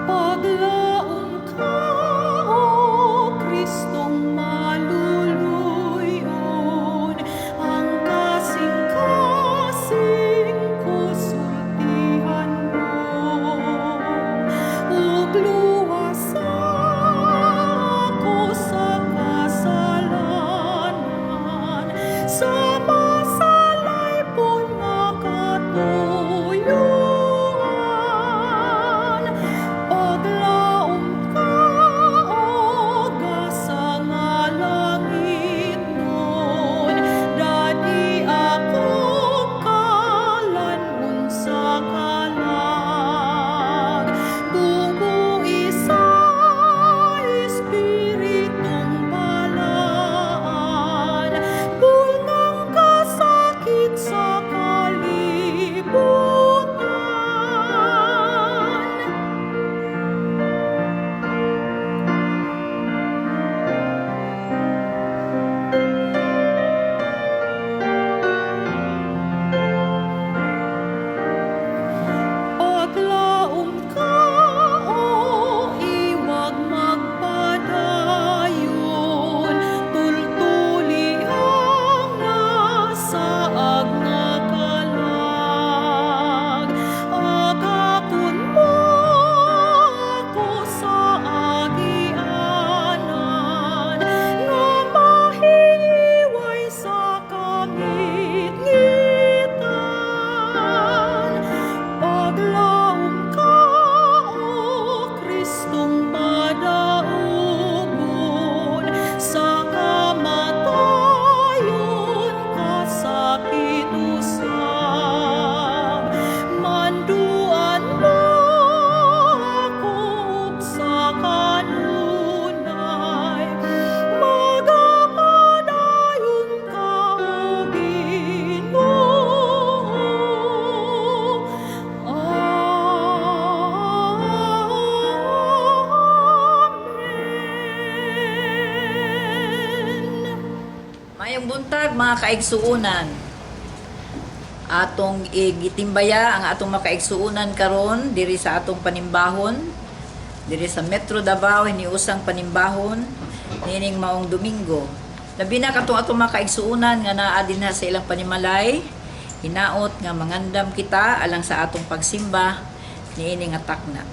Paglaom ka, O Kristong maluluyon, ang kasing-kasing ko sultihan mo, ug luwasa ako sa kasalanan, sa masalaypon nga katuyuan. Paglaom ka, O gasa nga langitnon, dad-i akog kalan-on sa kalag. Bubui sa Espiritong Balaan, bulngang kasakit sa kalibutan. Paglaom ka, O iwag magpadayon, tultuli ang nasaag nga kalag. Agakon mo ako sa agianan, nga mahiway sa kangitngitan. Paglaom ka, O Kristong madaugon, sa kamatayon kasakit usab. Manduan mo ako ug sa kanunay, magapadayon ka, O Ginoo. Amen. Mayong buntag, mga kaigsuunan. Atong igitimbaya ang atong makaigsuunan karon diri sa atong panimbahon diri sa Metro Davao, hiniusang panimbahon niining maong Domingo. Labi na katong atong mga kaigsuunan nga naa dinha sa ilang panimalay, hinaot nga mangandam kita alang sa atong pagsimba niini nga takna.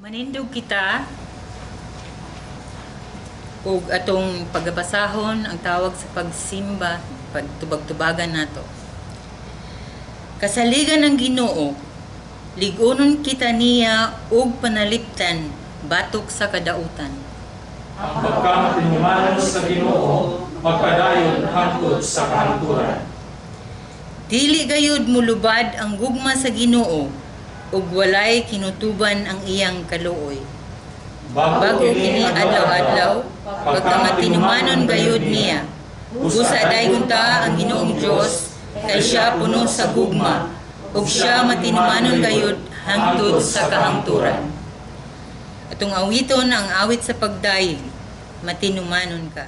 Manindog kita ug atong pagabasahon ang tawag sa pagsimba, pagtubag-tubagan nato. Kasaligan ng Ginoo, lig-unon kita niya ug panaliptan batok sa kadautan. Ang pagkamatinumanon sa Ginoo magpadayon hangtod sa kahangturan. Dili gayud mulubad ang gugma sa Ginoo ug walay kinutuban ang iyang kaluoy. Bago kini adlaw-adlaw, pagkamatinumanon gayud niya. Busa daygon ta ang Ginoong Dios, kay siya puno sa gugma, ug siya matinumanon gayud Hangtod sa kahangturan. Atong awiton ang awit sa pagdayeg, "Matinumanon Ka."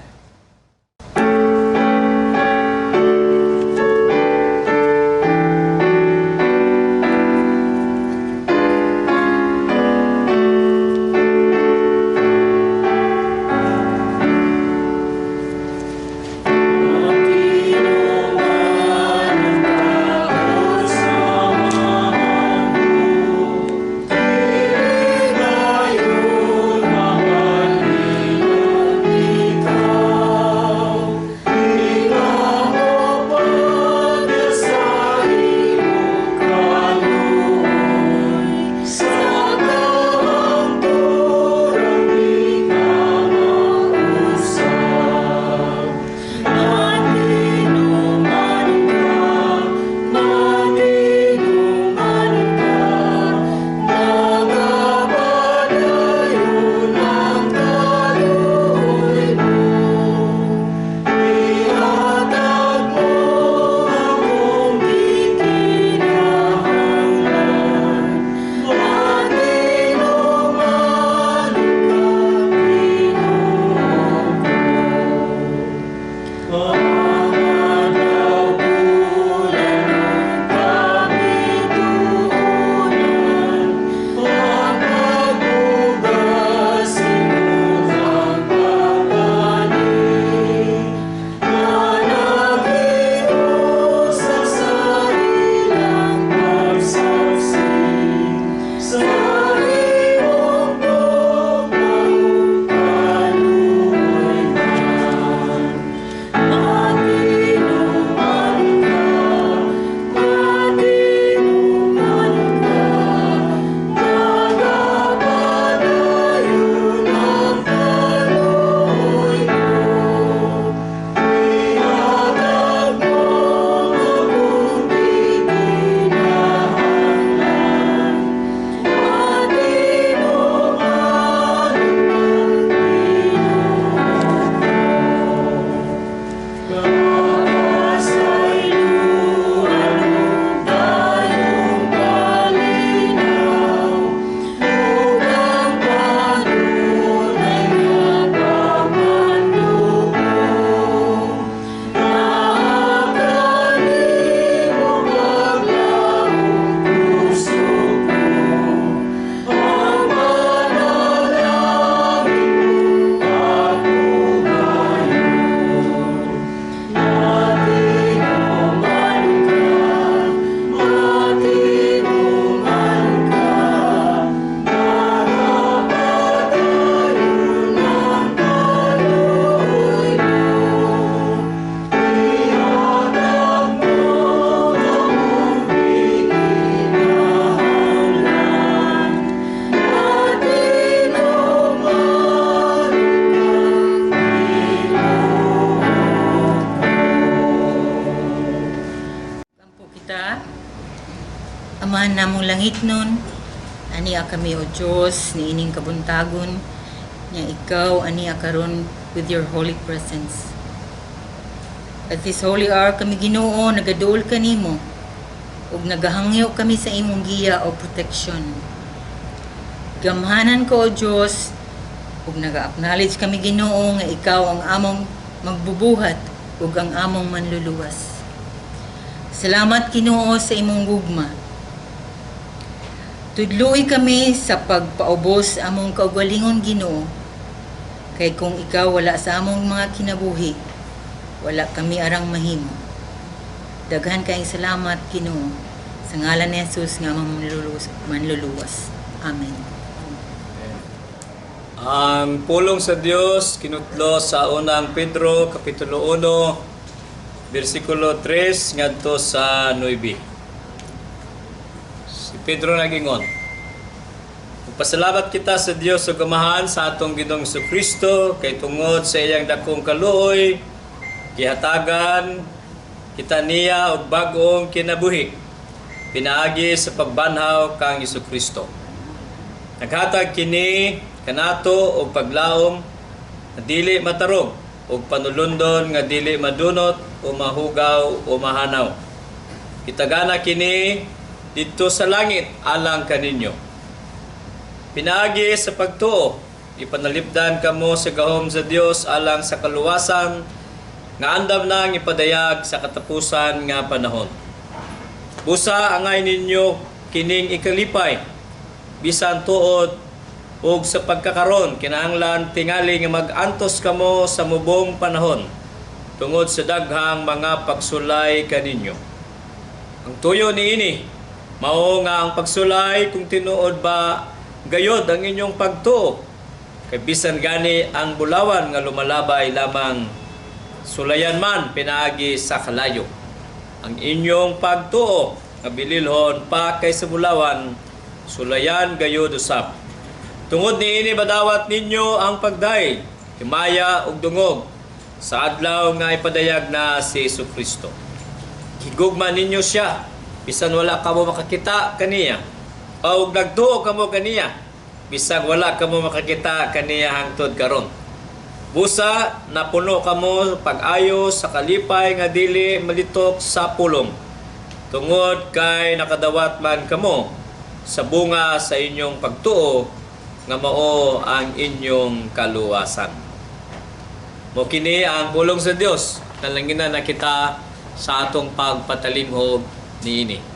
Ampo kita. Amahan namong langitnon, ania kami, O Diyos, niining kabuntagon, nga ikaw ania karon with your holy presence. At this holy hour kami, Ginoo, nagaduol kanimo ug nagahangyo kami sa imong giya o protection. Gamhanan ka, O Diyos, ug naga-acknowledge kami, Ginoo, nga ikaw ang among magbubuhat ug ang among manluluwas. Salamat, Ginoo, sa imong gugma. Tudloi kami sa pagpaubos among kaugalingon, Ginoo. Kay kung ikaw wala sa among mga kinabuhi, wala kami arang mahimo. Daghan kayong salamat, Ginoo. Sa ngalan ni Jesus nga among manluluwas. Amen. Ang pulong sa Dios kinutlo sa Unang Pedro kapitulo 1 bersikulo 3 ngadto sa 9. Si Pedro nagingon: "Magpasalamat kita sa Dios ug Amahan sa atong Ginoong Kristo kay tungod sa iyang dakong kaluoy gihatagan kita niya og bag-ong kinabuhi pinaagi sa pagbanhaw kang Kristo. Naghatag kini kanato og paglaom nga dili matarog ug panulundon nga dili madunot o mahugaw o mahanaw. Gitagana kini didto sa langit alang kaninyo. Pinaagi sa pagtuo, ipanalipdan kamo sa gahom sa Dios alang sa kaluwasan nga andam nang ipadayag sa katapusan nga panahon. Busa angay ninyo kining ikalipay bisan tuod ug sa pagkakaron kinahanglan tingali nga mag-antos kamo sa mubong panahon tungod sa daghang mga pagsulay kaninyo. Ang tuyo niini mao nga ang pagsulay kung tinuod ba gayod ang inyong pagtuo, kay bisan gani ang bulawan nga lumalabay lamang sulayan man pinaagi sa kalayo, ang inyong pagtuo nga bililhon pa kaysa bulawan, sulayan gayod usab. Tungod niini madawat ninyo ang pagdayeg, himaya ug dungog sa adlaw nga ipadayag na si Kristo. Gigugma ninyo siya bisan wala kamo makakita kaniya. O nagtuo kamo kaniya bisan wala kamo makakita kaniya hangtod karon. Busa napuno kamo pag-ayo sa kalipay nga dili malitok sa pulong, tungod kay nakadawat man kamo sa bunga sa inyong pagtuo nga mao ang inyong kaluwasan. Mo kini ang pulong sa Dios, nalanginan na kita sa atong pagpatalimhog niini.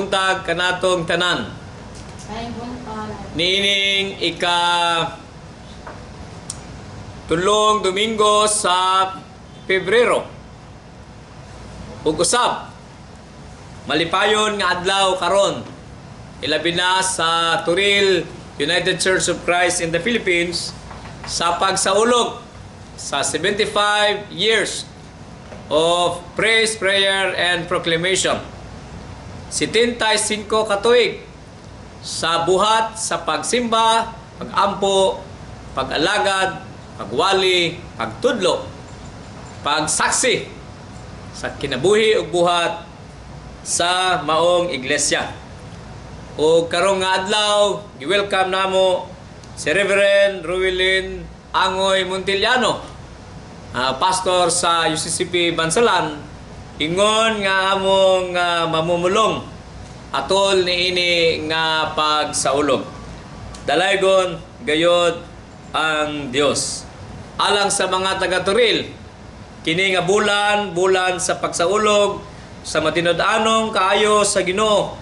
buntag kanatong tanan. Maayong buntag. Niining ika tulong Domingo sa Pebrero. Ug usab malipayon nga adlaw karon. Ilabi na sa Toril United Church of Christ in the Philippines sa pagsaulog sa 75 years of praise, prayer, and proclamation. 75 katuig sa buhat sa pagsimba, pagampo, pag-alagad, pagwali, pagtudlo, pagsaksi sa kinabuhi ug buhat sa maong iglesia. O karong nga adlaw, gi-welcome namo si Reverend Ruwilin Angoy Montillano, pastor sa UCCP Bansalan, ingon nga among mamumulong atol niini nga pagsaulog. Dalaygon gayod ang Dios. Alang sa mga taga-Toril, kini nga bulan, bulan sa pagsaulog sa matinud-anong kaayo sa Ginoo,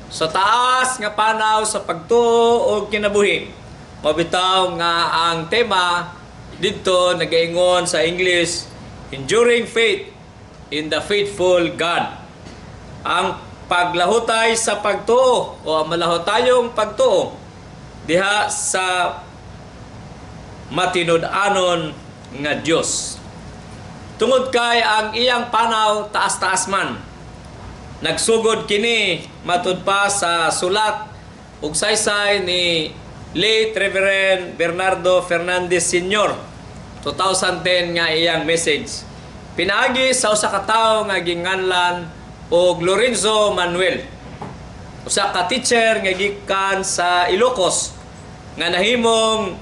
sa taas nga panaw sa pagtuo og kinabuhi. Mabitaw nga ang tema didto nagaingon sa English, "Enduring Faith in the Faithful God." Ang paglahutay sa pagtuo o ang malahutayong pagtuo diha sa matinud-anon nga Dios. Tungod kay ang iyang panaw taas-taas man. Nagsugod kini matud pa sa sulat ug saysay ni late Reverend Bernardo Fernandez Sr. 2010 nga iyang message. Pinaagi sa usa ka tawo nga ginganlan og Lorenzo Manuel. Usa ka teacher nga gikan sa Ilocos nga nahimong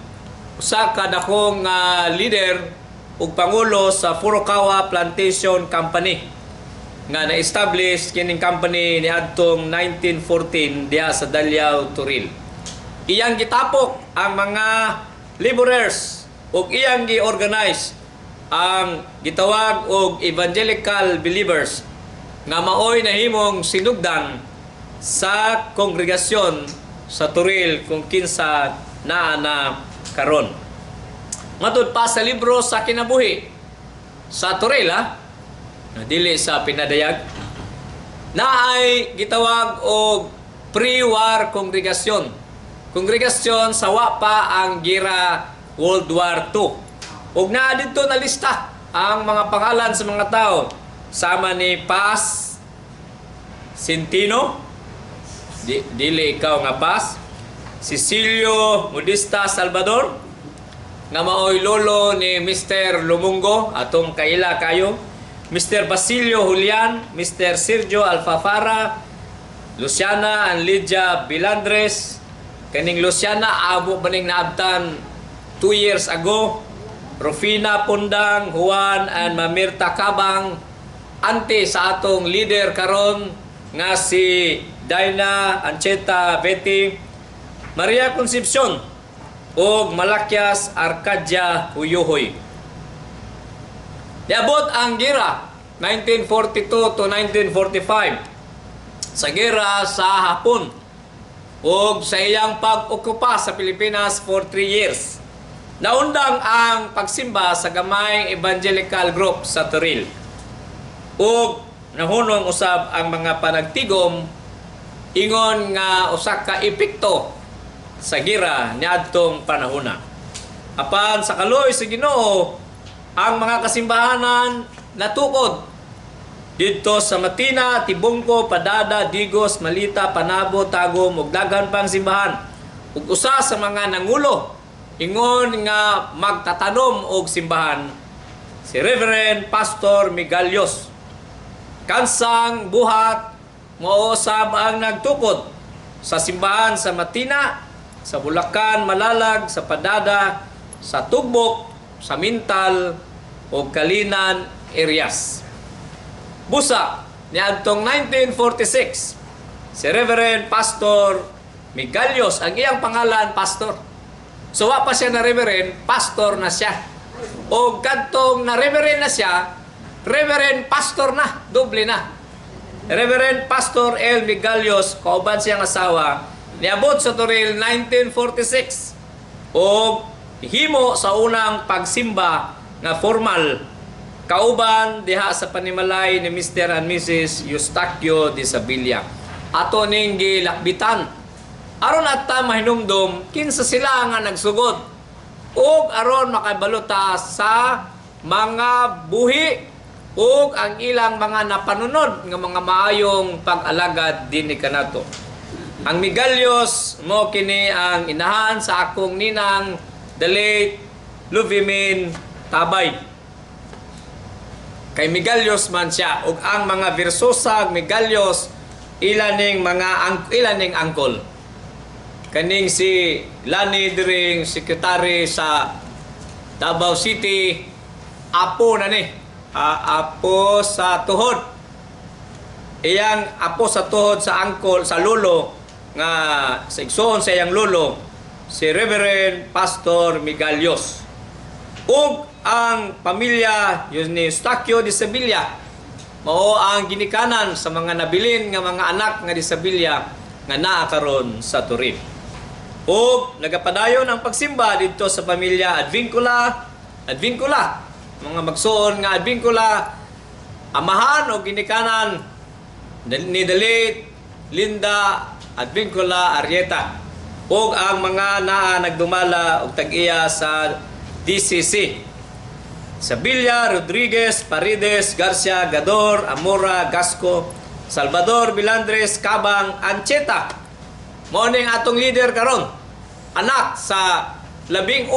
usa ka dakong leader ug pangulo sa Furukawa Plantation Company nga na-establish kining company niadtong 1914 diha sa Daliao, Toril. Iyang gitapok ang mga laborers ug iyang gi-organize ang gitawag og evangelical believers nga maoy nahimong sinugdan sa kongregasyon sa Toril kung kinsa naa na karon. Matud pa sa libro sa kinabuhi sa Toril ha, na dili sa pinadayag, na ay gitawag og pre-war kongregasyon. Kongregasyon sa wa pa ang gira World War II. Ug naa didto na lista ang mga pangalan sa mga tao sama ni Paz Centino, dili ikaw nga Paz, Cecilio Modista Salvador, nga maoy lolo ni Mr. Lumungo, atong kaila kayo, Mr. Basilio Julian, Mr. Sergio Alfafara, Luciana and Lydia Bilandres, kaning Luciana abo ba ning naabtan 2 years ago, Rufina Pundang, Juan and Mamirta Cabang, ante sa atong leader karon nga si Dinah Ancheta Betty, Maria Concepcion ug Malakias Arcadia Huyuhoy. Niabot ang gira 1942 to 1945 sa gira sa Hapon ug sa iyang pag-okupa sa Pilipinas for 3 years. Naundang ang pagsimba sa gamayng evangelical group sa Toril. Ug nahunong usab ang mga panagtigom ingon nga usa ka epekto sa gira niadtong panahona. Apan sa kaluoy sa Ginoo, ang mga kasimbahanan natukod didto sa Matina, Tibungko, Padada, Digos, Malita, Panabo, Tagum ug daghan pang simbahan. Ug usa sa mga nangulo ingon nga magtatanom og simbahan si Reverend Pastor Migalios. Kansang buhat mao usab ang nagtukod sa simbahan sa Matina, sa Bulacan, Malalag, sa Padada, sa Tugbok, sa Mintal ug Kalinan areas. Busa niadtong 1946 si Reverend Pastor Migalios, ang iyang pangalan Pastor. So wa pa siya na Reverend, Pastor na siya. O kadtong na Reverend na siya, Reverend Pastor na, doble na. Reverend Pastor El Migalios kauban siyang asawa niabot sa Toril 1946 og himo sa unang pagsimba nga formal kauban diha sa panimalay ni Mr. and Mrs. Eustaquio de Sevilla. Ato ning gilakbitan aron atta mahinumdom kinsa sila nga nagsugod ug aron makabalota sa mga buhi ug ang ilang mga napanunod nga mga maayong pag-alagad dinhi kanato. Ang Migalios mo kini ang inahan sa akong ninang, the late Luvimin Tabay. Kay Migalios man siya ug ang mga Versosa Migalios ilaning mga ang ilaning angkol. Kaning si Lani Dring, sekretary sa Davao City, apo na ni. Ah, apo sa tuhod. Iyang apo sa tuhod sa angkol, sa lolo, nga sa igsoon sa iyang lolo, si Reverend Pastor Migalios. Ug ang pamilya yun ni Eustaquio de Sevilla, mao ang ginikanan sa mga nabilin nga mga anak nga de Sevilla nga naa karon sa Turin. Ug nagapadayon ang pagsimba didto sa pamilya Advincula, Advincula, mga magsuon nga Advincula, amahan o ginikanan ni the late Linda Advincula Arrieta ug ang mga naa nagdumala og tag-iya sa DCC. Sabilla, Rodriguez, Paredes, Garcia, Gador, Amora, Gasco, Salvador, Bilandres, Cabang, Ancheta. Mao ning atong leader karon. Anak sa 11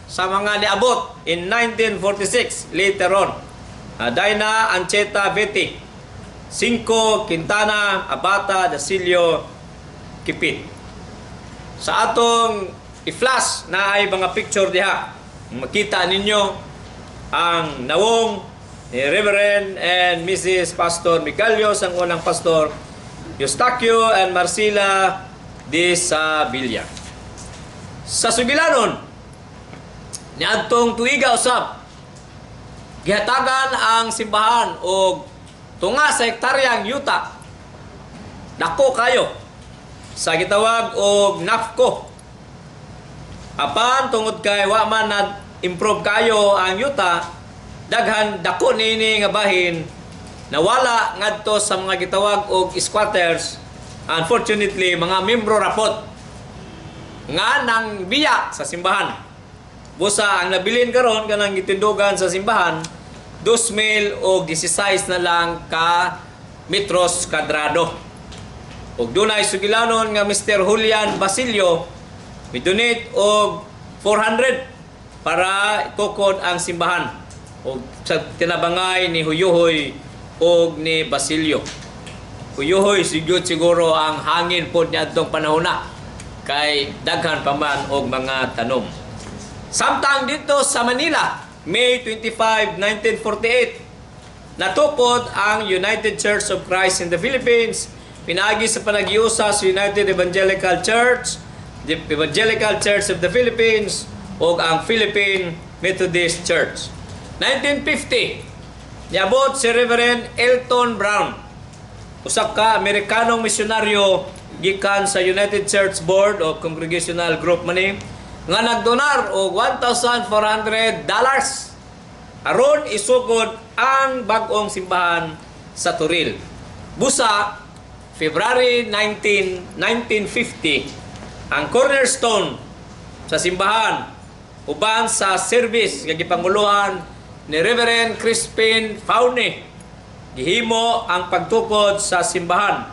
sa mga niabot in 1946 later on. Daina Ancheta Veti, Cinco, Quintana, Abata, Dasilio, Kipit. Sa atong i-flash na ay mga picture diha. Makita ninyo ang nawong ni Reverend and Mrs. Pastor Migalios, ang unang pastor, Eustaquio and Marcela de Sevilla. Sa sugilanon, niadtong tuiga usab, gihatagan ang simbahan og tunga sa hektaryang yuta. Dako kayo sa gitawag og NAFCO. Apan tungod kay wa man na improve kayo ang yuta, daghan dako niini nga bahin nawala ngadto sa mga gitawag og squatters. Unfortunately, mga membro rapot nga nang biya sa simbahan. Busa ang nabilin karon kanang gitindugan sa simbahan, 2016 na lang ka metros kadrado. Og dunay sugilanon nga Mr. Julian Basilio midonate og 400 para itukod ang simbahan og sa tinabangay ni Huyuhoy og ni Basilio. Huyuhoy siguro siguro ang hangin pod niadtong panahon na kay daghan pa man og mga tanom. Samtang dito sa Manila, May 25, 1948, natukod ang United Church of Christ in the Philippines pinaagi sa panaghiusa sa United Evangelical Church, the Evangelical Church of the Philippines ug ang Philippine Methodist Church. 1950, niabot si Reverend Elton Brown, usa ka Amerikanong misyonaryo gikan sa United Church Board of Congregational Group man nga nagdonar og $1,400 aron isugod ang bag-ong simbahan sa Toril. Busa, February 19, 1950, ang cornerstone sa simbahan uban sa service nga gipanguluhan ni Reverend Crispin Faune, gihimo ang pagtukod sa simbahan,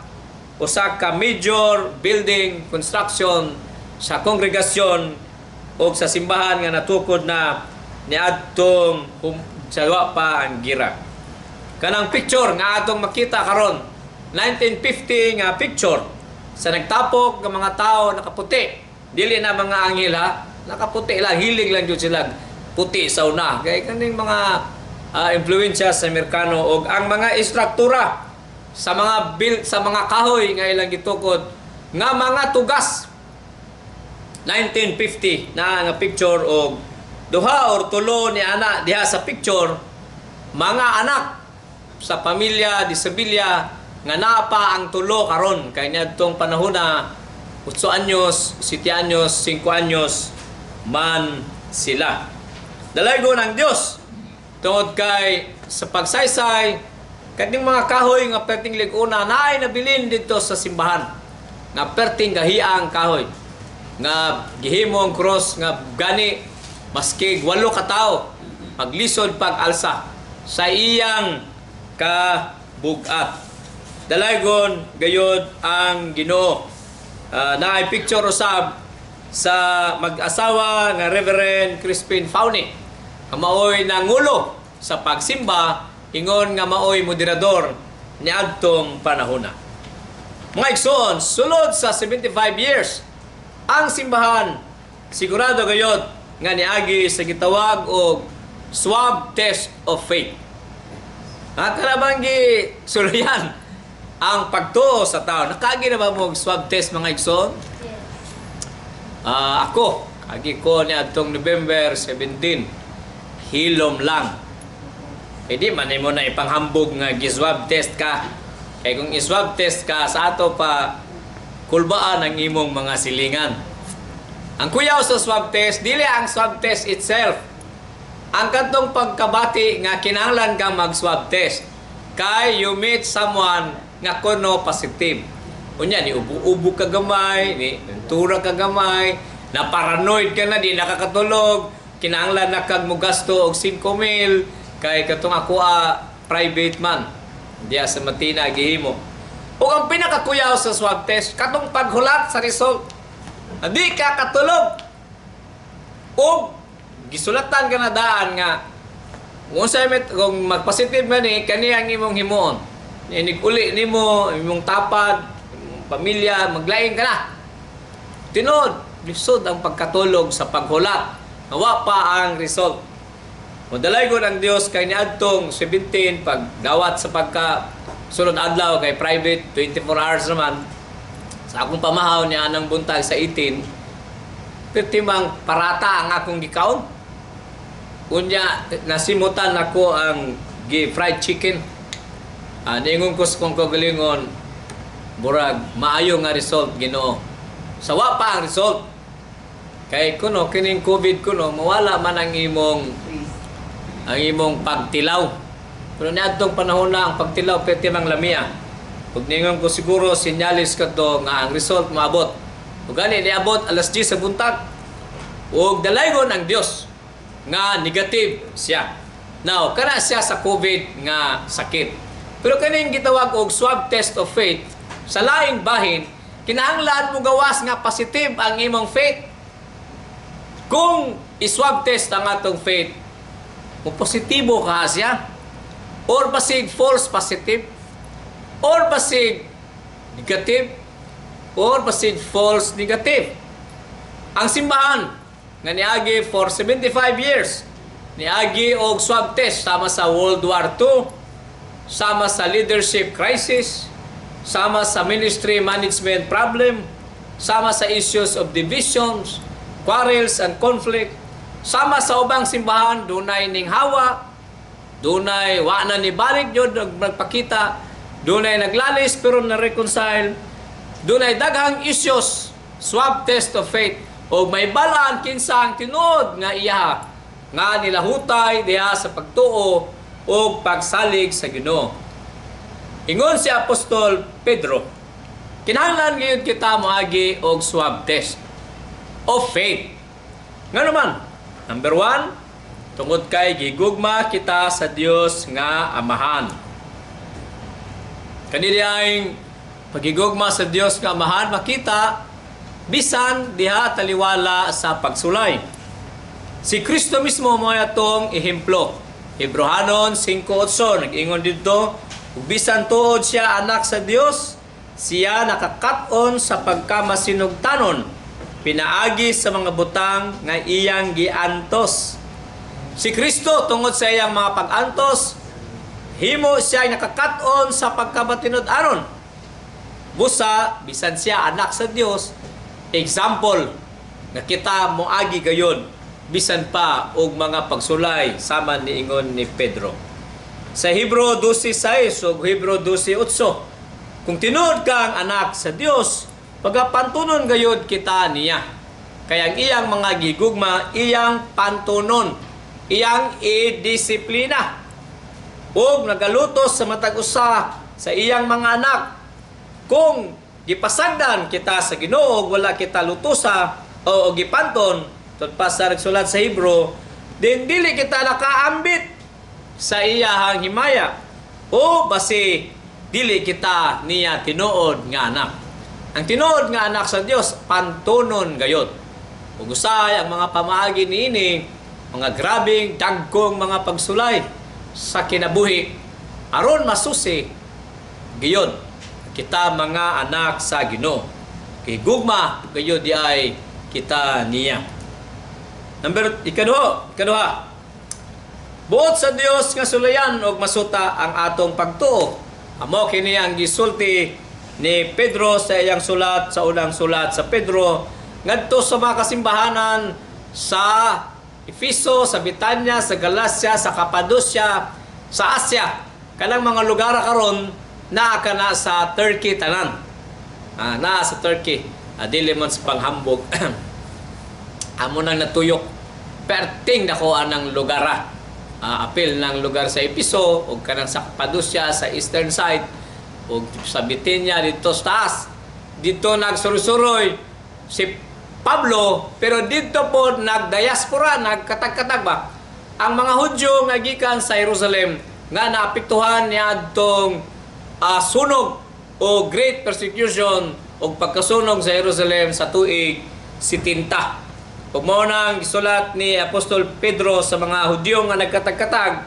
usa ka major building construction sa kongregasyon o sa simbahan nga natukod na niadtong sa wa pa ang gira. Kanang picture nga atong makita karon, 1950 nga picture sa nagtapok ng mga tao nakaputi. Dili na mga anghel ha, nakaputi lang, hilig lang jud sila puti sa una. Kay kaning mga impluwensya sa Amerikano og ang mga istruktura sa mga build sa mga kahoy nga ilang gitukod nga mga tugas. 1950 na nga picture og duha or tulo ni ana diha sa picture, mga anak sa pamilya di Sevilla. Nga naa pa ang tulo karon kay niadtong panahona 8 anyos, 7 anyos, 5 anyos man sila. Dalaygon ang Dios tungod kay sa pagsaysay kaning mga kahoy nga perting lig-una naay nabilin didto sa simbahan nga perting gahiang kahoy nga gihimong cross nga gani maski 8 ka tawo maglisod pag-alsa sa iyang kabugat. Dalaygon gayod ang Ginoo. Naay picture usab sa mag-asawa nga Reverend Crispin Fauni nga maoy nangulo sa pagsimba ingon nga maoy moderador niadtong panahona. Mga igsoon, sulod sa 75 years, ang simbahan sigurado gayod nga niagi sa gitawag og swab test of faith. Ha, karabang gi suluyan ang pagtuo sa tao. Nakaagi na ba mo og swab test, mga igsoon? Yes. Ako, kagi ko ni atong November 17. Hilom lang. Eh di man mo na ipanghambog nga gi-swab test ka. Kay kung i-swab test ka sa ato pa kulbaan ang imong mga silingan. Ang kuyaw sa swab test, dili ang swab test itself. Ang katong pagkabati nga kinahanglan kang mag-swab test kay you meet someone nga kuno positive. Unya ni ubo-ubo ka gamay, ni tura ka gamay, na paranoid ka na di nakakatulog, kinahanglan na kag mogasto og 5 mil kay katong ako private man. Diya sa Matina gihimo. Ug ang pinakakuyaw sa swab test katong paghulat sa result. Di ka katulog. O gisulatan ka na daan nga kung unsay met kung magpositive man ni kani ang imong himuon. Inig uli nimo imong tapad, imong pamilya, maglaing ka na. Tinuod, lisod ang pagkatulog sa paghulat. Nawa pa ang result. Modalay ko ang Dios kay niadtong 17 pag dawat sa pagka sulod adlaw kay private 24 hours naman sa akong pamahaw niya anang buntag sa 18 pirtimang parata ang akong gikaon. Unya nasimutan nako ang gi fried chicken. Niingon ko sa kong kagalingon, murag maayo nga result, Ginoo. Sawa pa ang result. Kay kuno kining COVID kuno mawala man ang imong pagtilaw. Pero niadtong panahon na ang pagtilaw pwede mang lamia. Ug ningon ko siguro sinyalis kadto nga ang result maabot. Ug gani niabot alas 10 sa buntag. Ug dalaygon ang Dios nga negative siya. Now, kana siya sa COVID nga sakit. Pero kaning gitawag og swab test of faith, sa laing bahin, kinahanglan mo gawas nga positive ang imong faith. Kung i-swab test ang atong faith, mo positibo ka siya. Or basig false positive. Or basig negative. Or basig false negative. Ang simbahan nga niagi for 75 years, niagi og swab test sama sa World War II, sama sa leadership crisis, sama sa ministry management problem, sama sa issues of divisions, quarrels and conflict, sama sa ubang simbahan dunay ning hawa, dunay wa na ni balik yun nagpakita, dunay naglalis pero na-reconcile, dunay daghang issues, swab test of faith, o may balaan kinsa ang tinuod nga iya nga nilahutay diha sa pagtuo o pagsalig sa Ginoo. Ingon si Apostol Pedro, kinahanglan gayud kita moagi og swab test of faith. Nga naman, number one, tungod kay gigugma kita sa Dios nga Amahan. Kaniliyang pagigugma sa Dios nga Amahan makita bisan diha taliwala sa pagsulay. Si Kristo mismo mo atong ehemplo. Hebrohanon 5:8 nag-ingon didto, "Ug bisan tuod siya anak sa Dios, siya nakakat-on sa pagkamasinugtanon pinaagi sa mga butang nga iyang giantos." Si Kristo, tungod sa iyang mga pag-antos, himo siya nakakat-on sa pagkamatinud-anon. Busa, bisan siya anak sa Dios, example nga kita moagi gayon bisan pa og mga pagsulay sama niingon ni Pedro. Sa Hebreo 12:6 ug Hebreo 12:8, Kung tinuod kang anak sa Dios, pagapantunon gayod kita niya. Kaya ang iyang mga gigugma, iyang pantunon, iyang idisiplina. Ug nagalutos sa matag usa sa iyang mga anak. Kung gipasagdan kita sa Ginoo, wala kita lutosa o gipanton, tud pa sa nagsulat sa Hebrew, din dili kita nakaambit sa iyahang himaya o basi dili kita niya tinuod nga anak. Ang tinuod nga anak sa Dios pantunon gayod. Ug usahay ang mga pamaagi niini, mga grabeng dagkong mga pagsulay sa kinabuhi aron masusi gayod kita mga anak sa Ginoo. Kay gugma gayod di ay kita niya. Number ikaduha. Buot sa Dios nga sulayan og masuta ang atong pagtuo. Amo kini ang gisulti ni Pedro sa iyang sulat, sa unang sulat sa Pedro ngadto sa mga kasimbahanan sa Efeso, sa Bitanya, sa Galacia, sa Cappadocia, sa Asia. Kanang mga lugar karon naa kana sa Turkey tanan. Naa sa Turkey. Dili man sa panghambog. Amo nang natuyok perting dako anang lugar. Apil ng lugar sa Episo ug kanang sa Cappadocia sa eastern side ug sa Bithynia dito sa taas. Dito nagsurusuroy si Pablo, pero dito po nagdiaspora, nagkatag-katag ba ang mga Hudyo nga gikan sa Jerusalem nga naapektuhan niadtong sunog o great persecution o pagkasunog sa Jerusalem sa tuig 70. Ug mao nang gisulat ni Apostol Pedro sa mga Hudyo nga nagkatag-katag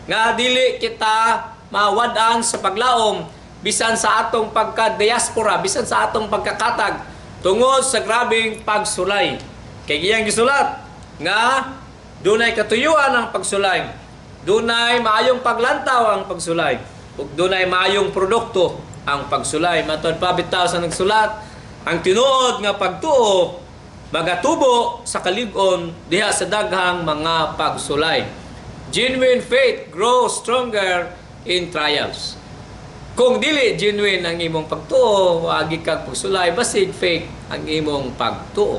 nga dili kita mawad-an sa paglaom bisan sa atong pagka-diaspora, bisan sa atong pagkakatag tungod sa grabeng pagsulay. Kay iyang gisulat nga dunay katuyuan ang pagsulay, dunay maayong paglantaw ang pagsulay, ug dunay maayong produkto ang pagsulay. Matod pa bitaw sa nagsulat, ang tinuod nga pagtuo magatubo sa kalig-on diha sa daghang mga pagsulay. Genuine faith grows stronger in trials. Kung dili genuine ang imong pagtuo, agi kag pagsulay, basig fake ang imong pagtuo.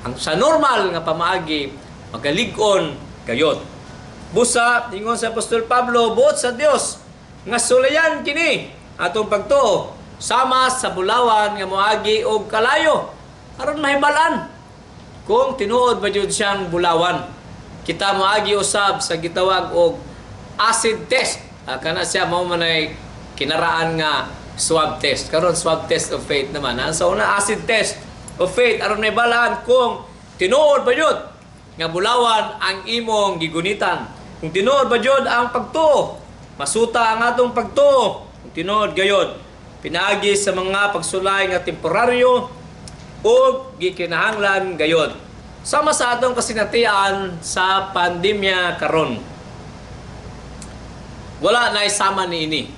Ang sa normal nga pamaagi, magalig-on gayod. Busa, ingon sa Apostol Pablo, buot sa Dios nga sulayan kini atong pagtuo sama sa bulawan nga moagi og kalayo aron mahibal-an kung tinuod ba jud siyang bulawan. Kita moagi usab sa gitawag og acid test. Kana siya mao man ay kinaraan nga swab test. Karon swab test of faith naman. Sa una, acid test of faith aron mahibal-an kung tinuod ba jud nga bulawan ang imong gigunitan. Kung tinuod ba jud ang pagtuo, masuta ang atong pagtuo. Kung tinuod gayod, pinaagi sa mga pagsulay nga temporaryo ug gikinahanglan gayod. Sama sa atong kasinatian sa pandemya karon. Wala na sama niini.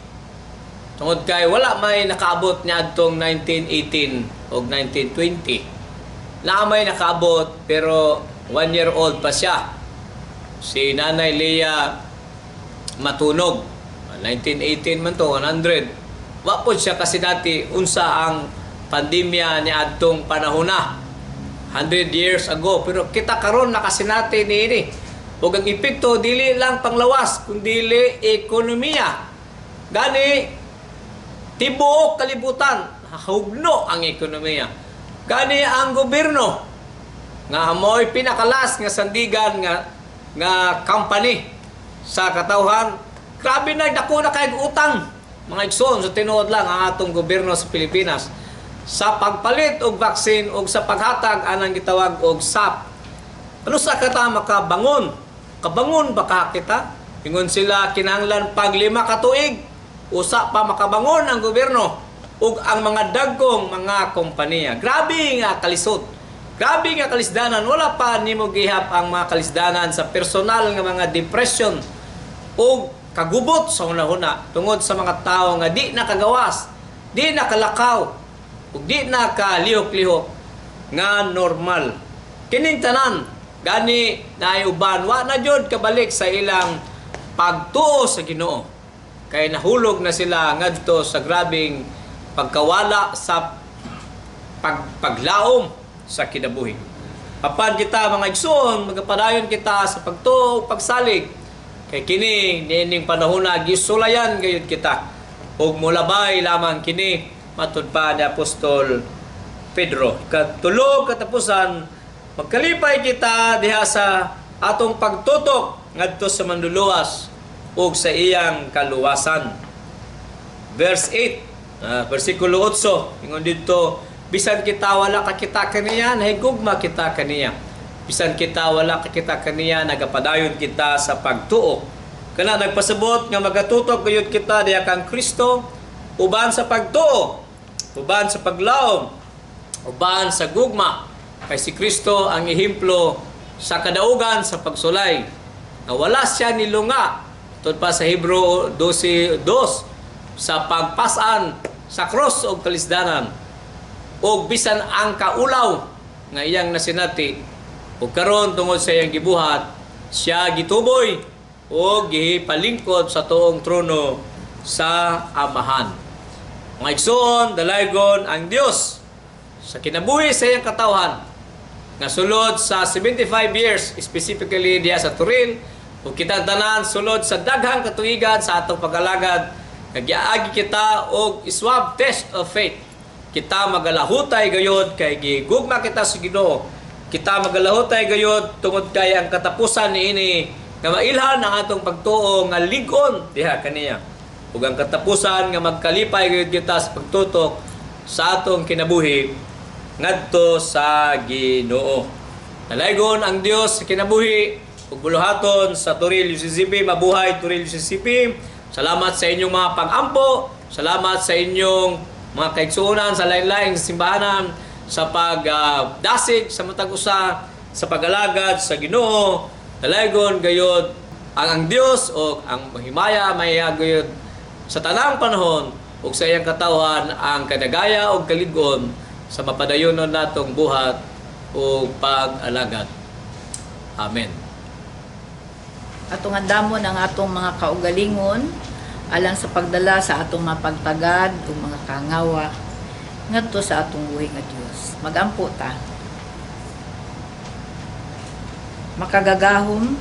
Tungod kay wala may nakaabot niadtong 1918 o 1920. Naa may nakaabot pero 1 year old pa siya. Si Nanay Lea Matunog. 1918 man to, 100. Wa po siya kasi dati unsa ang pandemya ni adtong panahon na. 100 years ago. Pero kita karon nakasinati niini. Ug ang epekto dili lang panglawas kundi ekonomiya. Gani tibuok kalibutan hugno ang ekonomiya. Gani ang gobyerno nga mo'y pinakalas nga sandigan nga nga company sa katawhan, grabe na dako na kay utang, mga igsoon. Sa tinuod lang, ang atong gobyerno sa Pilipinas sa pagpalit og vaccine og sa paghatag anang gitawag og SAP, ano sa kata makabangon? Kabangon ba ka kita? Ingon sila kinahanglan pag 5 ka tuig usa pa makabangon ang gobyerno ug ang mga dagkong mga kompanya. Grabe nga kalisod. Grabe nga kalisdanan. Wala pa nimo gihap ang mga kalisdanan sa personal nga mga depression ug kagubot sa hunahuna tungod sa mga tao nga di nakagawas, di nakalakaw, ug di nakalihok-lihok nga normal. Kining tanan gani naay uban wa na jud kabalik sa ilang pagtuo sa Ginoo. Kay nahulog na sila ngadto sa grabing pagkawala sa paglaom sa kinabuhi. Apan kita, mga igsoon, magapadayon kita sa pagtuo ug pagsalig kay kini niining panahon na gisulayan gayud kita ug molabay lamang kini, matud pa ni Apostol Pedro. Katulog katapusan, magkalipay kita diha sa atong pagtutok ngadto sa Manluluwas ug sa iyang kaluwasan. Verse 8, versikulo 8, ingon didto, bisan kita wala kakita kaniya, nahigugma kita kaniya. Bisan kita wala kakita kaniya, nagapadayon kita sa pagtuo. Kana nagpasabot nga magatutok gayud kita diha kang Kristo uban sa pagtuo, uban sa paglaom, uban sa gugma. Kay si Kristo ang ehemplo sa kadaugan sa pagsulay nga wala siya nilunga, tud pa sa Hebreo 12:2, sa pagpasan sa cross og kalisdanan og bisan ang kaulaw nga iyang nasinati. Ug karon, tungod sa iyang gibuhat, siya gituboy ug gipalingkod sa tuong trono sa Amahan. Mga igsoon, dalaygon ang Dios sa kinabuhi sa iyang katawhan nga sulod sa 75 years, specifically diha sa Toril, ug kitang tanan sulod sa daghang katuigan sa atong pag-alagad, nagyaagi kita og swab test of faith. Kita magalahutay gayod kay gigugma kita sa Ginoo. Kita magalahutay gayod tungod kay ang katapusan niini nga mailhan ang atong pagtuo nga lig-on diha kaniya, ug ang katapusan nga magkalipay gayud kita sa pagtutok sa atong kinabuhi ngadto sa Ginoo. Dalaygon ang Dios sa kinabuhi ug buluhaton sa Toril UCCP. Mabuhay Toril UCCP. Salamat sa inyong mga pag-ampo, salamat sa inyong mga kaigsuonan sa lain-laing simbahanan sa pagdasig sa matag usa sa pag-alagad sa Ginoo. Dalaygon gayod ang Dios o ang himaya mahayag gayod sa tanang panahon ug sa iyang katawhan ang kadagaya ug kalig-on sa mapadayonon natong buhat ug pag-alagad. Amen. Atong andamon ang atong mga kaugalingon alang sa pagdala sa atong mga pagtagad ug mga kangawa ngadto sa atong buhi nga Dios. Magampo ta. Makagagahom,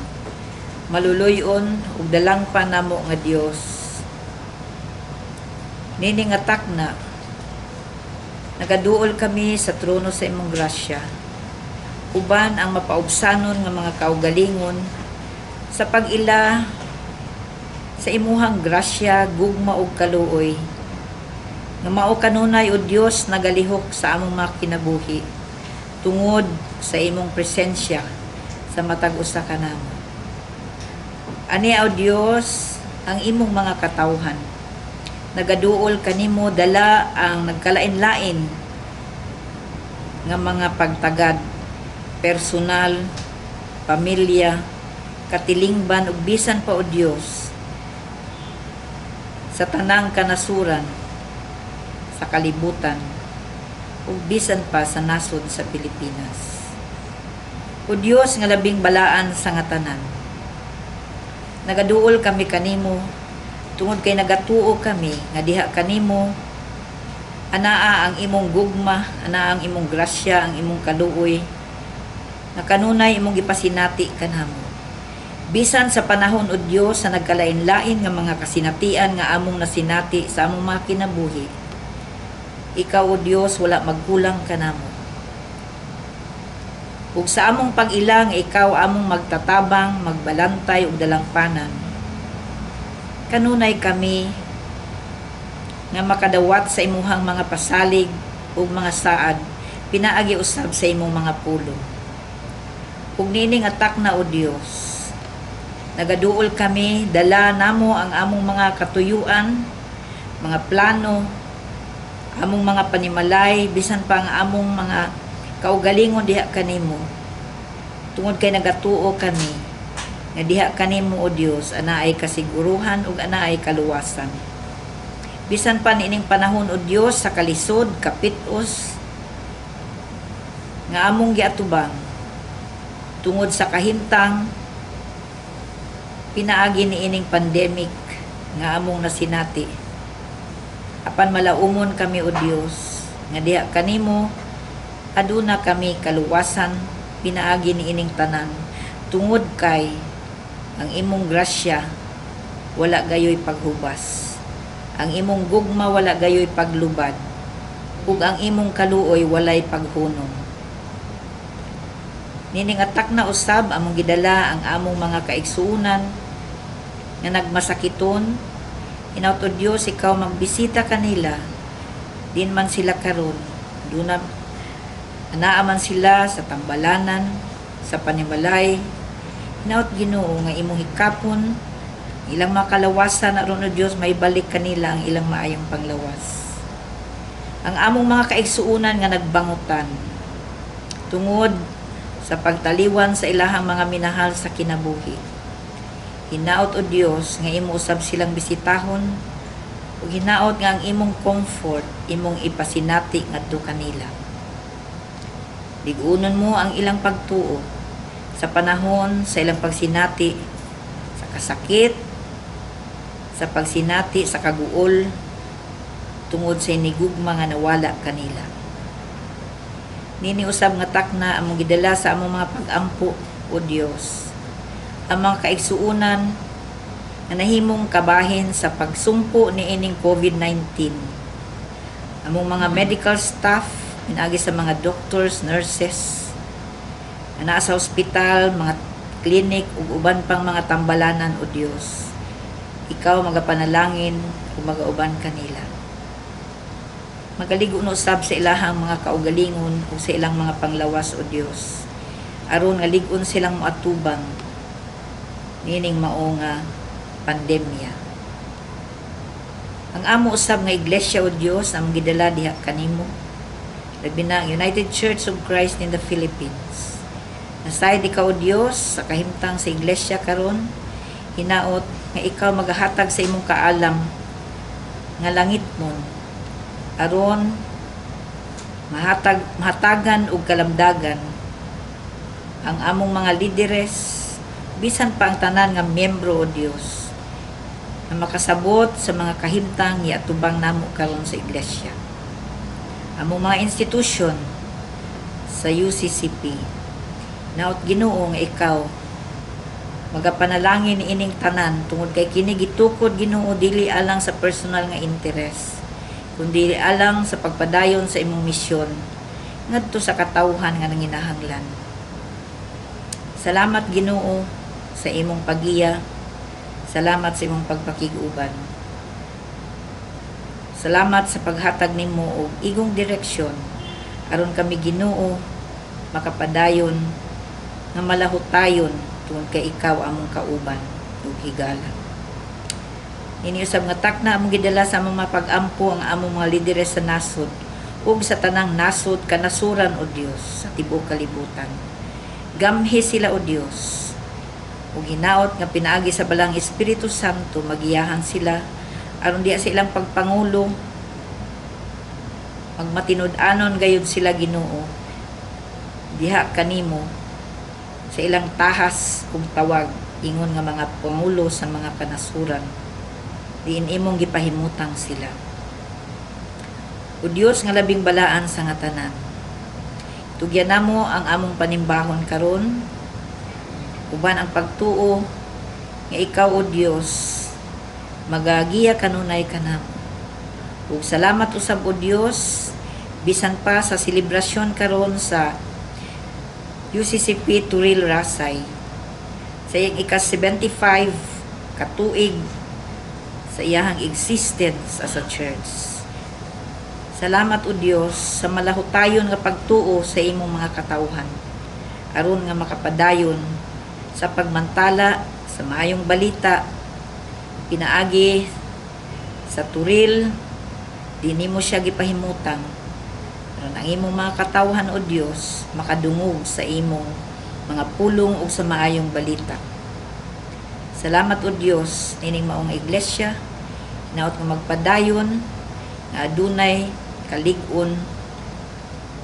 maluluyon ug dalang pa namo nga Dios. Nini nga takna, nagaduol kami sa trono sa imong grasya uban ang mapaubsanon nga mga kaugalingon sa pag-ila sa imuhang grasya, gugma ug kaluoy. Nga mao kanunay, o Dios, nagalihok sa among mga kinabuhi tungod sa imong presensya sa matag usa kanamo. Ani, o Dios, ang imong mga katawhan nagaduol kanimo dala ang nagkalain-lain nga mga pagtagad personal, pamilya, katilingban ug bisan pa, o Dios, sa tanang kanasuran sa kalibutan ug bisan pa sa nasod sa Pilipinas. O Dios nga labing balaan sa nga tanan, nagaduol kami kanimo tungod kay nagatuo kami nga diha kanimo anaa ang imong gugma, anaa ang imong grasya, ang imong kaluoy nga kanunay imong gipasinati kanamo. Bisan sa panahon, o Dios, sa nagkalain-lain nga mga kasinatian nga among nasinati sa among mga kinabuhi, ikaw, o Dios, wala magkulang kanamo. Ug sa among pag-ilang ikaw among magtatabang, magbalantay ug dalangpanan, kanunay kami nga makadawat sa imuhang mga pasalig ug mga saad pinaagi usab sa imong mga pulong. Ug niining takna, o Dios, nagaduol kami dala namo ang among mga katuyuan, mga plano, among mga panimalay, bisan pa ang among mga kaugalingon diha kanimo. Tungod kay nagatuo kami nga diha kanimo, o Dios, anaay kasiguruhan ug anaay kaluwasan. Bisan pa niining panahon, o Dios, sa kalisod, kapitos nga among giatubang tungod sa kahimtang pinaagi niining pandemic nga among nasinati. Apan malaumon kami, O Dios, nga diha kanimo aduna kami kaluwasan pinaagi niining tanan, tungod kay ang imong grasya wala gayoy paghubas, ang imong gugma wala gayoy paglubad, ug ang imong kaluoy walay paghunong. Nining atak na usab, among gidala ang among mga kaigsuonan nga nagmasakiton. Hinaut, O Dios, ikaw magbisita kanila din man sila karon. Duna anaa man sila sa tambalanan, sa panimalay. Hinaut, Ginoo, nga imong hikapon ilang makalawasan aron, O Dios, maibalik kanila ang ilang maayong panglawas. Ang among mga kaigsuonan nga nagbangutan tungod sa pagtaliwan sa ilahang mga minahal sa kinabuhi, hinaot, O Dios, nga imo usab silang bisitahon ug hinaot nga ang imong comfort imong ipasinati ngadto kanila. Liguonon mo ang ilang pagtuo sa panahon sa ilang pagsinati sa kasakit, sa pagsinati sa kaguol tungod sa inigugma nga nawala kanila. Nini usab nga takna, among gidala sa among mga pag-ampo, O Dios, ang mga kaigsuonan nga nahimong kabahin sa pagsumpo niining COVID-19. Among mga medical staff pinaagi sa mga doctors, nurses nga naa sa ospital, mga clinic ug uban pang mga tambalanan, O Dios, ikaw magapanalangin ug magauban kanila. Magaligo no usab sa ilahang mga kaugalingon ug sa ilang mga panglawas, O Dios, aron nga lig-on silang moatubang niining mao nga pandemya. Ang amo usab nga iglesia, O Dios, ang gidala diha kanimo, labi na ang United Church of Christ in the Philippines. Nasayod ikaw, O Dios, sa kahimtang sa iglesia karon. Hinaot nga ikaw magahatag sa imong kaalam nga langit mon aron mahatagan og kalamdagan ang among mga lideres, bisan pa ang tanan nga miyembro, O Dios, na makasabot sa mga kahimtang giatubang namo karon sa iglesia. Among mga institusyon sa UCCP, hinaot, Ginoo, nga ikaw magapanalangin ining tanan tungod kay kini gitukod, Ginoo, dili alang sa personal nga interes kundi alang sa pagpadayon sa imong misyon ngadto sa katawhan nga nanginahanglan. Salamat, Ginoo, sa imong pagiya. Salamat sa imong pagpakig-uban. Salamat sa paghatag nimo og igong direksyon aron kami, Ginoo, makapadayon nga malahutayon tungod kay ikaw among kauban ug higala. Nini usab nga takna, among gidala sa among mga pag-ampo ang among mga lideres sa nasod ug sa tanang nasod kanasuran, O Dios, sa tibuok kalibutan. Gamhi sila, O Dios. Ug hinaot nga pinaagi sa Balaang Espiritu Santo magiyahan sila aron diha sa ilang pagpangulo magmatinud-anon gayud sila, Ginoo, diha kanimo sa ilang tahas ug tawag ingon nga mga pangulo sa mga kanasuran diin imong gipahimutang sila. O Dios nga labing balaan sa nga tanan, tugyan namo ang among panimbahon karon uban ang pagtuo nga ikaw, O Dios, magagiya kanunay kanamo. Ug salamat usab, O Dios, bisan pa sa selebrasyon karon sa UCCP Toril Rasay sa iyang ika-75 katuig sa iyahang existence as a church. Salamat, O Dios, sa malahutayon nga pagtuo sa imong mga katawhan aron nga makapadayon sa pagmantala sa maayong balita pinaagi sa Toril. Di nimo siya gipahimutang aron ang imong mga katawhan, O Dios, makadungog sa imong mga pulong ug sa maayong balita. Salamat, O Dios, nining maong iglesia. Hinaot nga magpadayon nga adunay kalig-on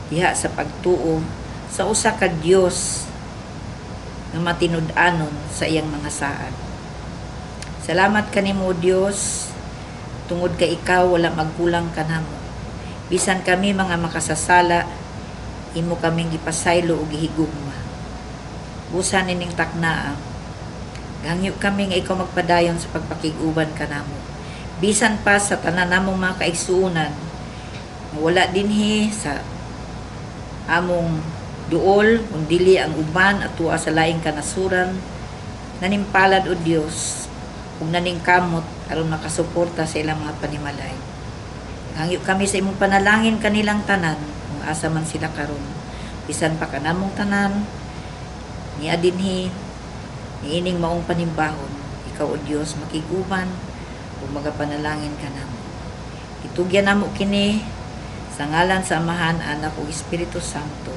diha sa pagtuo sa usa ka Dios nga matinud-anon sa iyang mga saad. Salamat kanimo, O Dios. Tungod kay ikaw wala magkulang kanamo. Bisan kami mga makasasala, imo kaming gipasaylo ug gihigugma. Busa nining taknaa, gangyo kami nga ikaw magpadayon sa pagpakig-uban kanamo. Bisan pa sa tanan namong mga kaigsuonan, nga wala dinhi sa among duol, kung dili ang uban at tuwa sa laing kanasuran, nanimpalad o Dios ug naningkamot aron makasuporta sa ilang mga panimalay. Hangyo kami sa imong panalangin kanilang tanan, kung asa man sila karon. Bisan pa kanamong tanan, niya dinhi, niining maong panimbahon, ikaw o Dios makiguban ug magapanalangin kanamo. Itugyan namo kini sa ngalan sa Amahan, Anak ug Espiritu Santo.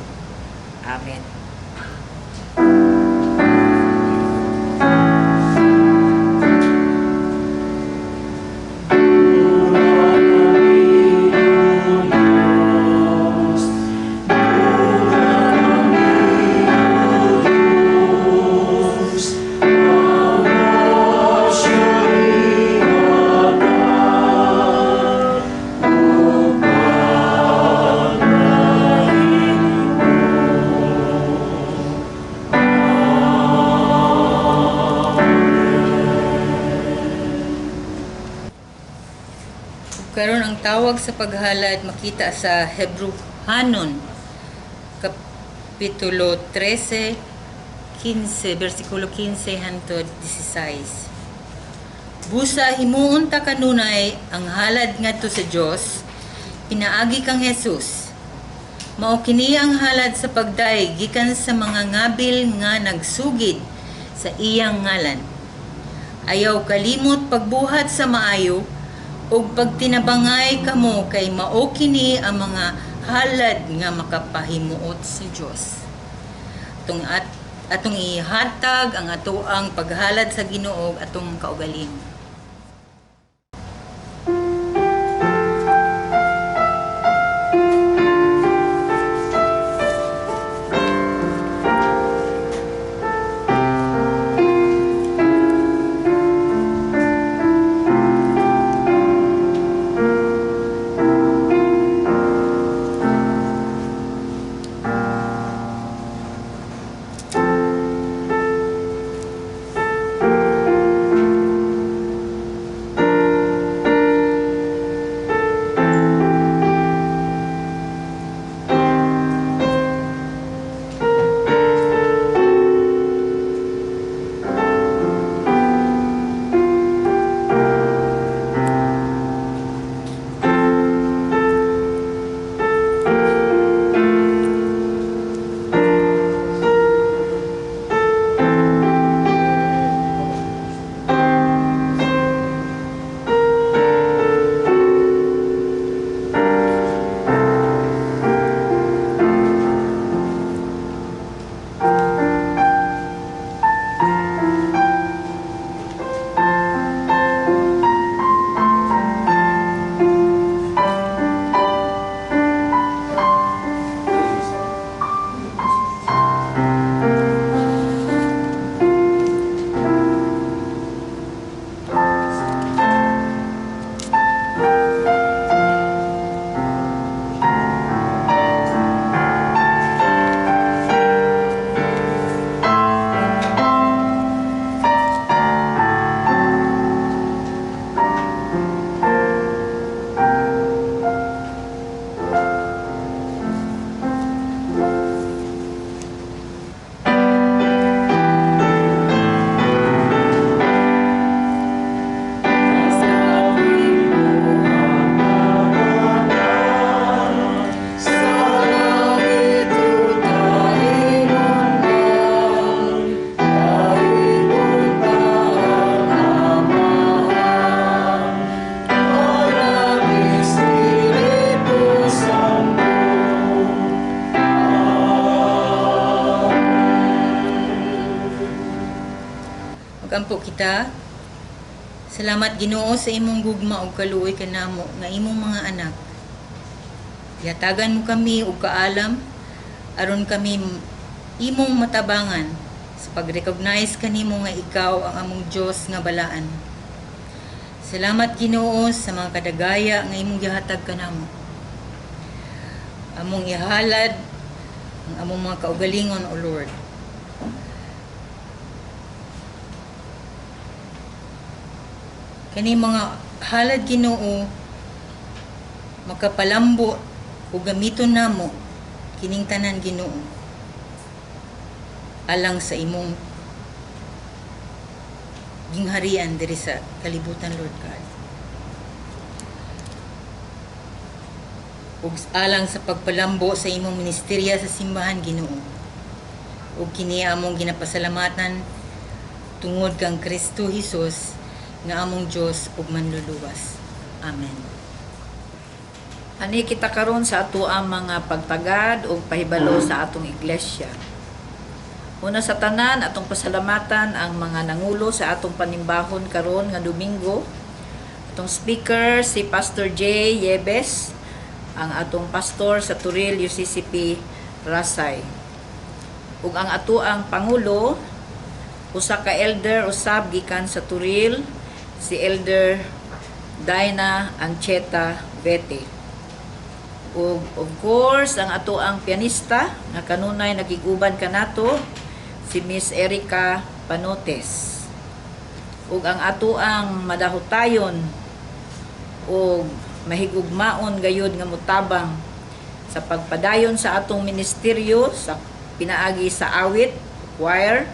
Amen. Ug karon ang tawag sa paghalad makita sa Hebrehanon kapitulo 13 15 bersikulo 15 hangtod 16. Busa himuon ta kanunay ang halad ngadto sa Dios pinaagi kang Jesus. Mao kini ang halad sa pagdayeg gikan sa mga ngabil nga nagsugid sa iyang ngalan. Ayaw kalimot pagbuhat sa maayo ug pagtinabangay kamo kay mao kini ang mga halad nga makapahimuot sa Dios. Atong at atong ihatag ang atoang paghalad sa Ginoo ug atong kaugalingon. Magampo kita. Salamat Ginoo sa imong gugma ug kaluoy kanamo nga imong mga anak. Yatagan mo kami og kaalam aron kami imong matabangan sa pag-recognize kanimo nga ikaw ang among Dios nga balaan. Salamat, Ginoo, sa mga kadagaya nga imong gihatag kanamo. Among ihalad ang among mga kaugalingon, O Lord. Kani mga halad, Ginoo, makapalambo ug gamiton namo kining tanan, Ginoo, alang sa imong gingharian diri sa kalibutan, Lord God, ug alang sa pagpalambo sa imong ministerya sa simbahan, Ginoo. Ug kini among ginapasalamatan tungod kang Kristo Hesus nga among Dios ug Manluluwas. Amen. Ani kita karon sa ato ang mga pagtagad o pahibalo sa atong iglesia. Una sa tanan, atong pasalamatan ang mga nangulo sa atong panimbahon karon nga Domingo. Atong speaker si Pastor J. Yebes, ang atong pastor sa Turil UCCP Rasay. Ug ang ato ang pangulo, usa ka elder usab gikan sa Turil, si Elder Dinah Ancheta Vete. Ug of course, ang ato ang pianista nga kanunay nakiguban kanato, si Miss Erica Panotes. Ug ang ato ang madahutayon ug mahigugmaon gayud nga mutabang sa pagpadayon sa atong ministeryo sa pinaagi sa awit, choir,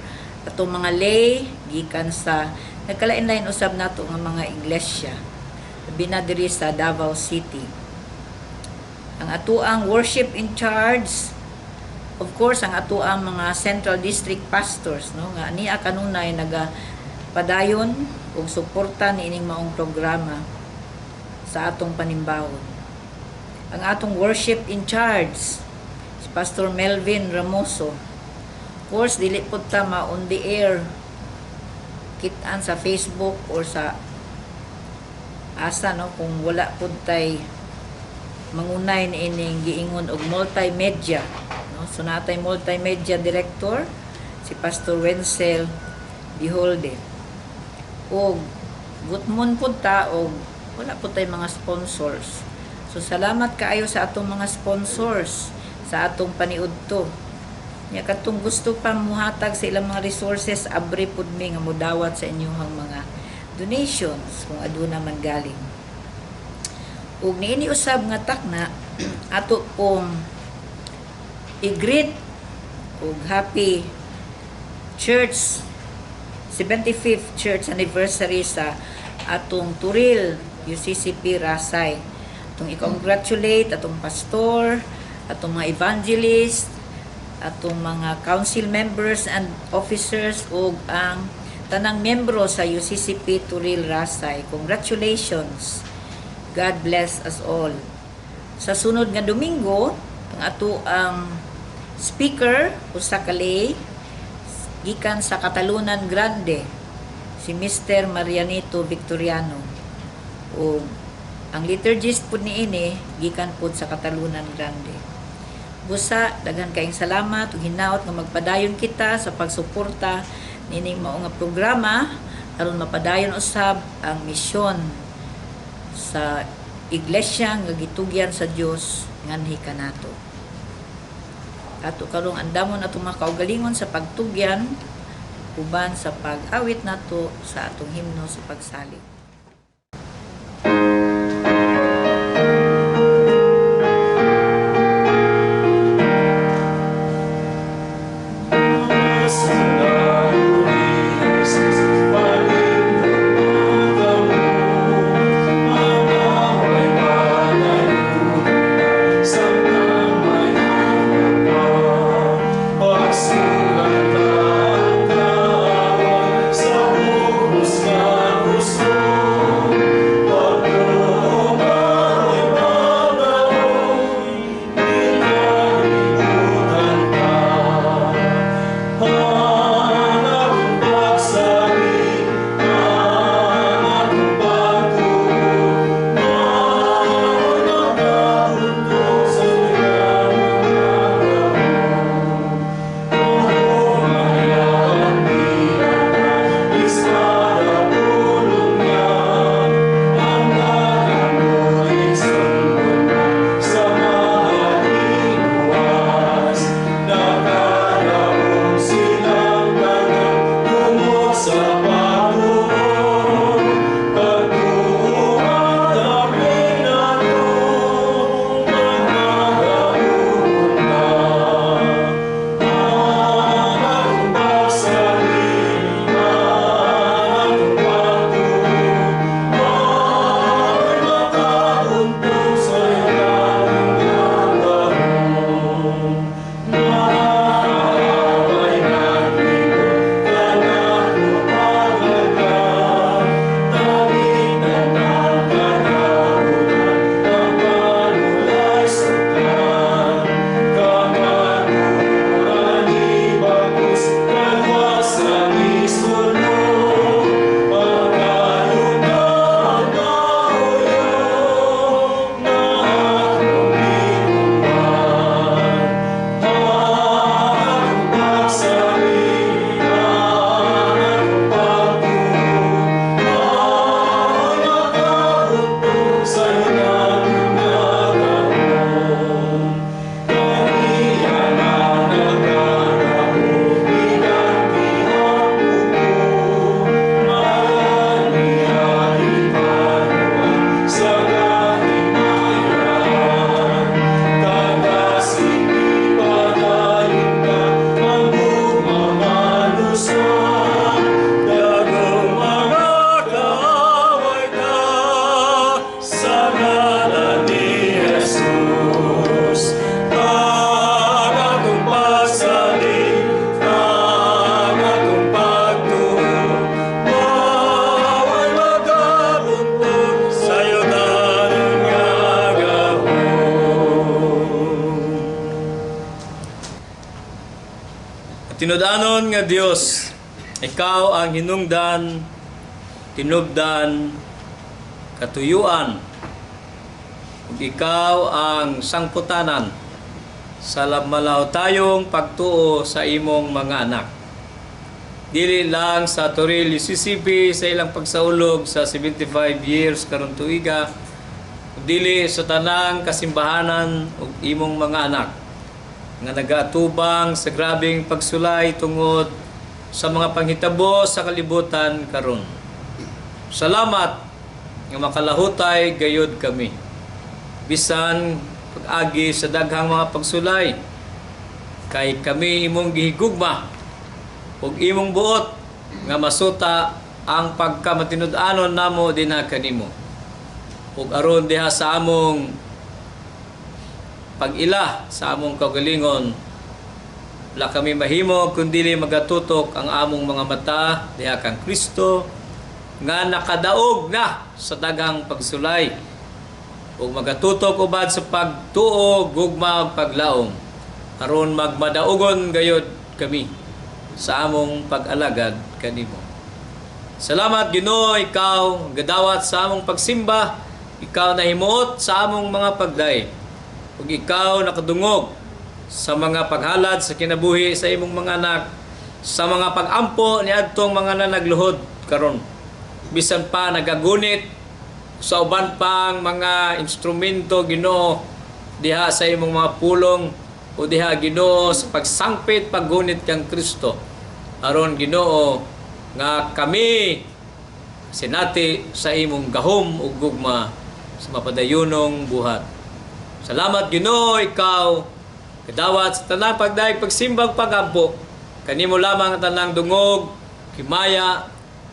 atong mga lay gikan sa nagkalain-lain usab nato nga mga iglesia, labi na diri sa Davao City. Ang atuang worship in charge, of course, ang atuang mga Central District pastors, no, nga niya kanunay naga padayon ug suporta niining maong programa sa atong panimbahon. Ang atong worship in charge, si Pastor Melvin Ramoso. Of course, dili pud ta ma on the air kitaan sa Facebook or sa asa, no, kung wala pud tay mangunay niining giingon og multimedia, no? So natay multimedia director, si Pastor Wenzel Beholde. Og gutmon pud ta og wala pud tay mga sponsors, so salamat kaayo sa atong mga sponsors sa atong paniudto. Nya katong gusto pa muhatag sa ilang mga resources, abre pud mi nga mudawat sa inyong mga donations kung aduna man galing. Ug niini usab nga takna, ato pong i-greet og happy church 75th church anniversary sa atong Turil UCCP Rasay. Atong i-congratulate atong pastor, atong mga evangelist, atong mga council members and officers ug ang tanang miyembro sa UCCP Turil Rasay. Congratulations. God bless us all. Sa sunod nga Domingo, ang ato ang speaker usa ka lay gikan sa Catalunan Grande, si Mr. Marianito Victoriano. O ang liturgist pud niini gikan pud sa Catalunan Grande. Busa, daghan kaayong salamat ug hinaot nga magpadayon kita sa pagsuporta nining mao nga programa aron mapadayon usab ang misyon sa iglesia nga gitugyan sa Dios nganhi kanato. Ato karong andamon atong mga kaugalingon sa pagtugyan uban sa pag-awit nato sa atong himno sa pagsalig. Pagsulatan sa bugos nga gusto. Katinud-anon nga Dios, ikaw ang hinungdan, tinubdan, katuyuan, ug ikaw ang sangputanan sa malahutayong pagtuo sa imong mga anak. Dili lang sa Toril UCCP sa ilang pagsaulog sa 75 years karon tuiga, dili sa tanang kasimbahanan ug imong mga anak nga nagaatubang sa grabeng pagsulay tungod sa mga panghitabo sa kalibutan karon. Salamat nga makalahutay gayud kami. Bisan pag-agi sa daghang mga pagsulay, kay kami imong gihigugma ug imong buot nga masuta ang pagkamatinud-anon namo dinha kanimo. Ug aron diha sa among pag-ila sa among kaugalingon, wala kami mahimo kundi magatutok ang among mga mata diha kang Kristo nga nakadaog na sa daghang pagsulay ug magatutok ubad sa pagtuo, gugma ug paglaom aron magmadaugon gayod kami sa among pag-alagad kanimo. Salamat, Ginoo, ikaw gadawat sa among pagsimba, ikaw nahimuot sa among mga pagday. Ug ikaw nakadungog sa mga paghalad sa kinabuhi sa imong mga anak, sa mga pagampo ni adtong mga nanagluhod karon. Bisan pa nagagunit sa uban pang mga instrumento, Ginoo, diha sa imong mga pulong o diha, Ginoo, sa pagsangpit paggunit kang Kristo, aron, Ginoo, nga kami sinati sa imong gahom ug gugma sa mapadayunong buhat. Salamat, Ginoo, ikaw kadawat sa tanang pagdaig, pagsimbag, pagampo. Kanimo lamang ang tanang dungog, himaya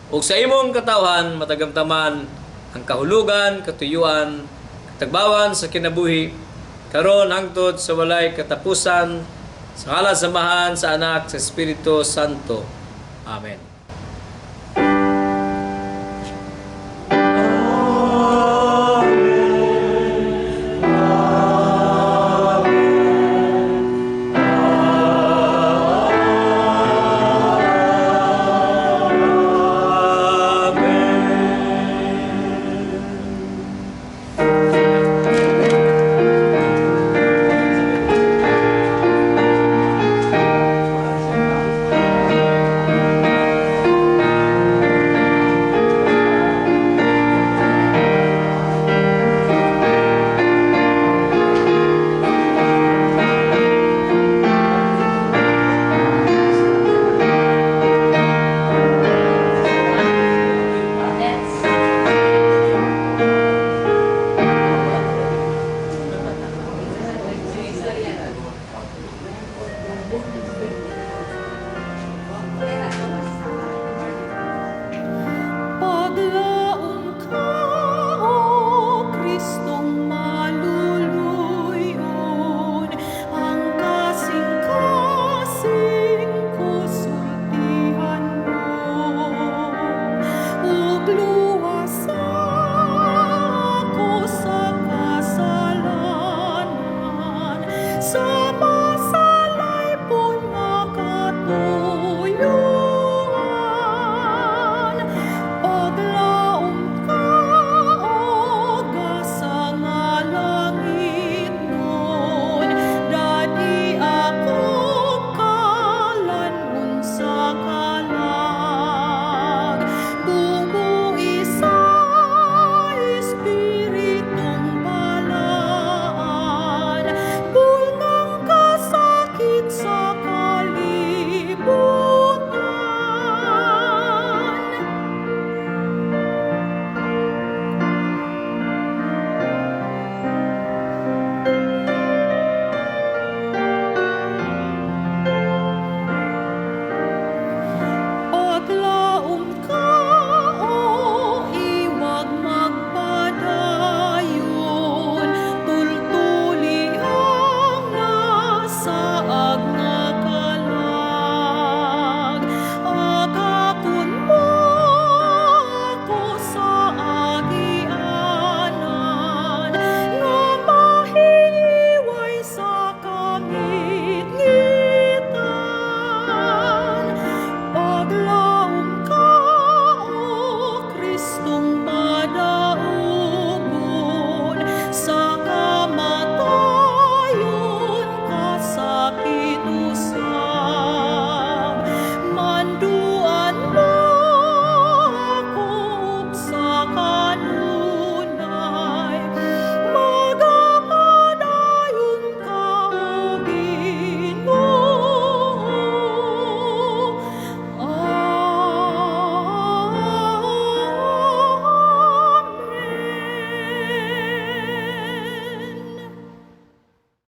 ug sa imong katawhan matagamtaman ang kahulugan, katuyuan, katagbawan sa kinabuhi karon hangtod sa walay katapusan, sa ngalan sa Amahan, sa Anak, sa Espiritu Santo. Amen.